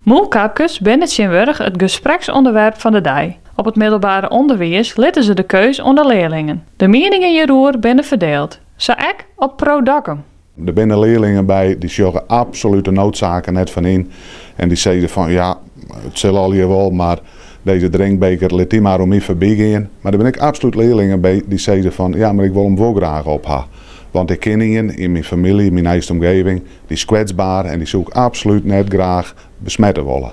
Mûlkapkes binne tsjintwurdich it gespreksûnderwerp fan de dei. Op it middelbere ûnderwiis litte se de keus oan de learlingen. De mieningen hjiroer binne ferdield. Sa ek op Pro Dokkum. Der binne learlingen by dy sjogge absolút de noodsaak der net fan yn. En dy sizze fan ja, it sil allegear wol, mar dizze drinkbeker lit dy mar oan my foarby gean. Mar der binne ek absolút learlingen by dy sizze fan ja, mar ik wol him wol graach op ha. Want ik ken ien yn myn famylje, myn neiste omgeving, dy is kwetsber en dy soe ik absolút net graach besmette wolle.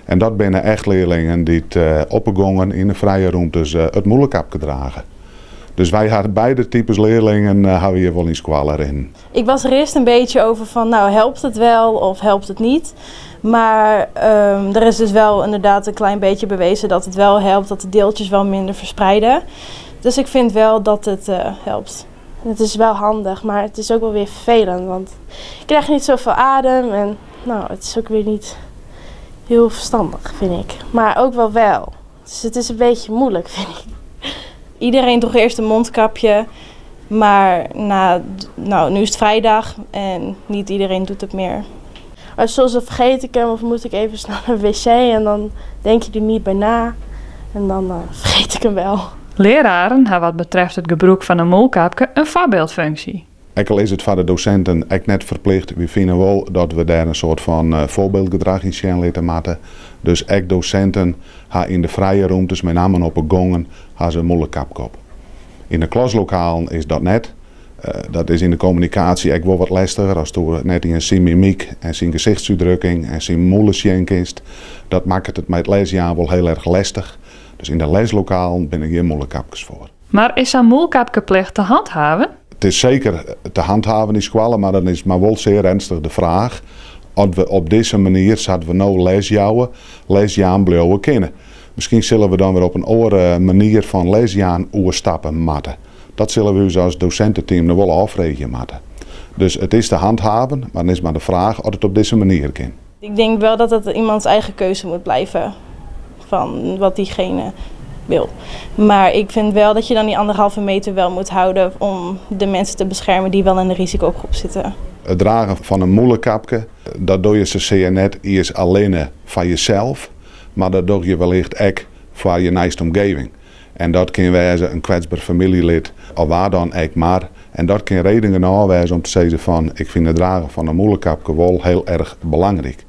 En dat binne echt learlingen dy't op 'e gongen yn de frije rûmtes it mûlekapke drage. Dus wy ha beide types learlingen hawwe hjir wol yn skoalle rinnen. Ik was er eerst een beetje over van, nou, helpt het wel of helpt het niet? Maar er is dus wel inderdaad een klein beetje bewezen dat het wel helpt, dat de deeltjes wel minder verspreiden. Dus ik vind wel dat het helpt. Het is wel handig, maar het is ook wel weer vervelend, want ik krijg niet zoveel adem en nou, het is ook weer niet heel verstandig, vind ik. Maar ook wel wel. Dus het is een beetje moeilijk, vind ik. Iedereen droeg eerst een mondkapje, maar nou, nu is het vrijdag en niet iedereen doet het meer. Maar soms dan vergeet ik hem of moet ik even snel naar de wc en dan denk je er niet bij na en dan vergeet ik hem wel. Leararen ha wat betreft it gebrûk fan in mûlkapke in foarbyldfunksje. Ek al is it foar de dosinten ek net ferplicht, wy fine wol dat we dêr in soart fan foarbyldgedrach yn sjen litte moatte. Dus ek dosinten ha yn de frije rûmtes, mei name op 'e gongen, ha se in mûlekapke op. Yn de klaslokalen is dat net. Dat is yn de kommunikaasje ek wol wat lestiger as do net yn syn mimyk en syn gesichtsútdrukking en syn mûle sjen kinst. Dat makket it mei it lesjaan wol hiel erch lestich. Dus yn de leslokalen binne gjin mûlekapkes foar. Mar is sa'n mûlkapkeplicht te hanthavenjen? It is seker te hanthavenjen yn skoalle, mar dan is mar wol sear earnstich de fraach oft we op dizze manier, sa't we no lesjouwe, lesjaan bliuwe kinne. Miskien sille we dan wer op in oare manier fan lesjaan oerstappe moatte. Dat sille we ús as dosinteteam noch wol ôffreegje moatte. Dus it is te hanthavenjen, mar dan is mar de fraach oft it op dizze manier kin. Ik denk wel dat het iemands eigen keuze moet blijven van wat diegene wil. Maar ik vind wel dat je dan die 1,5 meter wel moet houden om de mensen te beschermen die wel in de risicogroep zitten. It dragen fan in mûlekapke, dat dogge je sa net earst allinne foar jesels, mar dat dogge je wellicht ek foar je neiste omgeving. En dat kin wêze in kwetsber famyljelid of wa dan ek mar. En dat kin reden genôch wêze om te sizzen fan ik fyn it dragen fan in mûlekapke wol hiel erch belangryk.